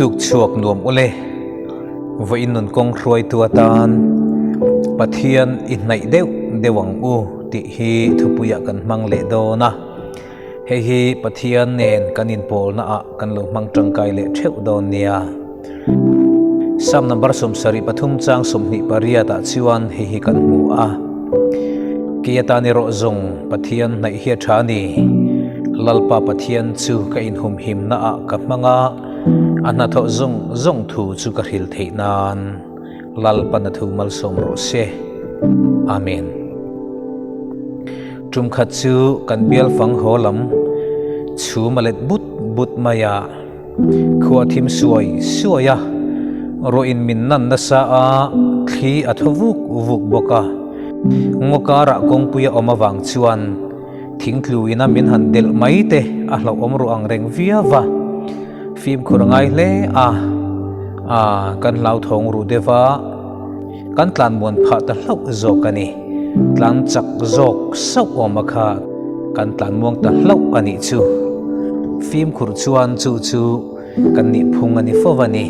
Tuk chhuak nuam ule, vawiin nun kawng hruaitu atan Pathian i hnaih deuh deuh ang u tih hi thupuiah kan hmang leh dawn a. Hei hi Pathian nen kan inpawlna ah kan lo hmang tangkai leh theuh dawn nia. Psalm number 73 chang 28 ah chuan hei hi kan hmu a. Kei atan erawh zawng Pathian hnaih hi a tha a ni. Lalpa Pathian chu ka inhumhimna ah ka hmang a, a hnathawh zawng zawng thu chu ka hril theih nan Lalpan a thu malsawm rawh se. Amen. Tum khat chu kan bial fang haw lam chhum a let but but mai a, khua thim suai suai a, ruah in min nan nasa a, thli a thaw vuk vuk bawk a. Ngaw karah kawngpui a awm avang chuan thingtlu ina min han delh mai te a hlauhawm ruah ang reng viau va, fimkhur a ngai hle a, a kan hlauthawng ruh deuh va. Kan tlan muan phah ta hlauh zawk a ni. Tlan chak zawk sauh awm a kha kan tlan muang ta hlauh a nih chu. Fimkhur chuan chu chu kan nih phung a ni fo a ni.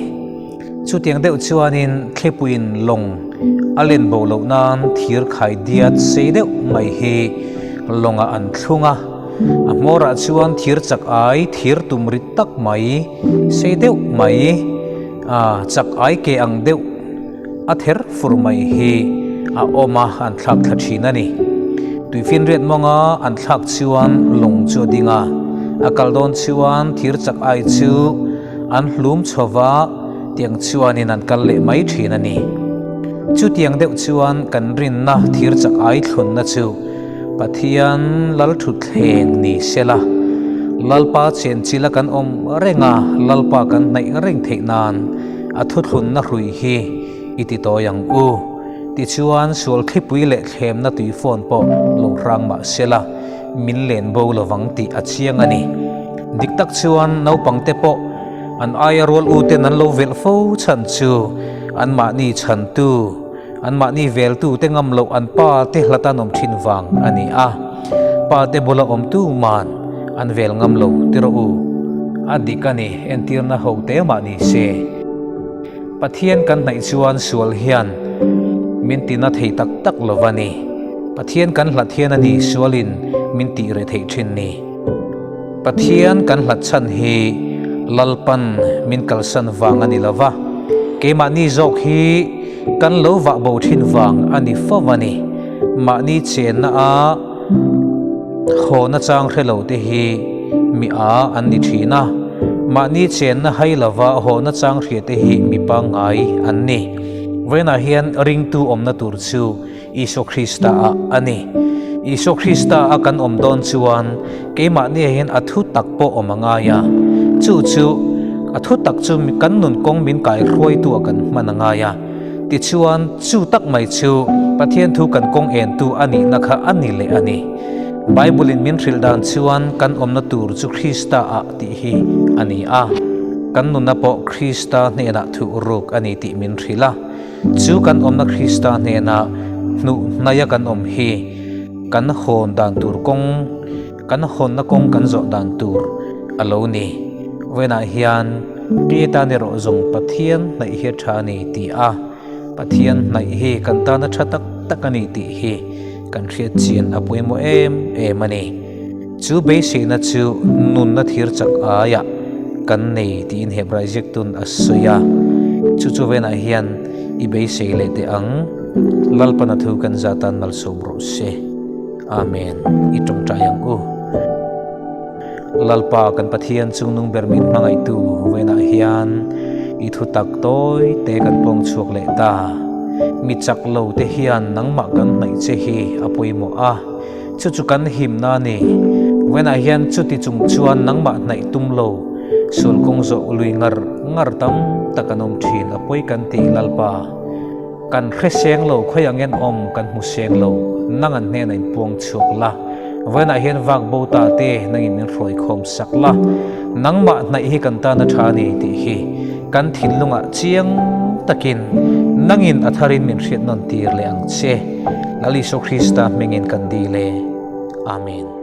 Chutiang deuh chuanin thlipuiin lawng a len bo loh nan thir khai diat sei deuh mai hi lawngah an thlung a. A hmawrah chuan thir chak ai thir tum rit tak mai sei deuh mai chak ai ke ang deuh A ther fur mai hi a awm a, an thlak thla thin a ni. Tuifinriat mawnga an thlak chuan lawng chu a ding a, a kal dawn chuan thir chak ai chu an hlum chho va, tiang chuanin an kal leh mai thin a ni. Chutiang deuh chuan kan rinna thir chak ai thlunna chu Pathian Lalthutthleng ni sela, Lalpa chenchila kan awm reng a, Lalpa kan hnaih reng theih nan A thuthlunna hrui hi i ti tawi ang u. Tichuan, sual thlipui leh thlemna tui phone pawh lo hrang mah sela, min len bo lovang tih a chiang a ni. Dik tak chuan naupangte pawh an aia rual u ten an lo velh fo chhan chu anmahni chhantu, anmahni veltu te ngam loh an pa te hlat an awm thin vang a ni a. Pa te bula awmtu man an vel ngam lo ti rawh u. A dik a ni, entirna ho te mah ni se. Pathian kan hnaih chuan sual hian min tina thei tak tak lo va ni. Pathian kan hlat hian a ni sualin min tih reh theih thin ni. Pathian kan hlat chhan hi Lalpan min kalsan vang a ni lo va, keimahni zawk hi kan lo vah bo thin vang a ni fo va ni. Mahni chenna a Haw nachang hre lo te hi mi a an ni thin a, mahni chenna hai lova haw nachang hria te hi mi pangngai an ni. Vawiinah hian ringtu awmna tur chu Isua Krista ah a ni. Isua Krista a kan awm dawn chuan keimahniah hian a thu tak pawh awm a ngai a, chu chu a thu tak chu kan nun kawng min kaihruaitu ah kan hman a ngai a. Tichuan, chu tak mai chu Pathian thu kan kawng entu a nihna kha a ni leh a ni. Bible-in min hrilh dan chuan kan awmna tur chu Krista-ah tih hi a ni a. Kan nunna pawh Krista hnenah thuh ruk a ni tih min hrilh a. Chu kan awmna Krista hnena hnuh hnaia kan awm hi kan hawn dan tur kawng, kan hawnna kawng kan zawh dan tur a lo ni. Vawiinah hian Pi tan erawh zawng Pathian hnaih hi a tha a ni ti a, Pathian hnaih hi kan tana tha tak tak a ni tih hi kan hriat chian a pawimawh em em a ni. Chu beiseina chu nunna thir chak aiah kan nei tiin Hebrai ziaktun a sawi a, chu chu venah hian i beisei leh teh ang, Lalpana thu kan zatan malsawm rawh se. Amen. I tawngtai ang u. Lalpa kan Pathian chungnung ber min hmangaihtu vawiinah hian i thu tak tawi te kan pawng chhuak leh ta. Mi chak lo te hian nangmah kan hnaih che hi a pawimawh a, chu chu kan himna a ni. Vawiinah hian chuti chung chuan nangmah hnaih tum lo sual kawng zawh lui ngar ngar tam tak an awm thin a pawi kan ti Lalpa. Kan hre seng lo, khawi ang en awm kan hmu seng lo, nang an hnenah in puang chhuak la, vawiinah hian vak bo ta te nangin min hruai khawm sak la, nangmah hnaih hi kan tan a tha a ni tih hi kan thinlungah chiang takin nangin a tharin min hriat nawn tir leh ang che. Lal Isua Krista hmingin kan dil e. Amen.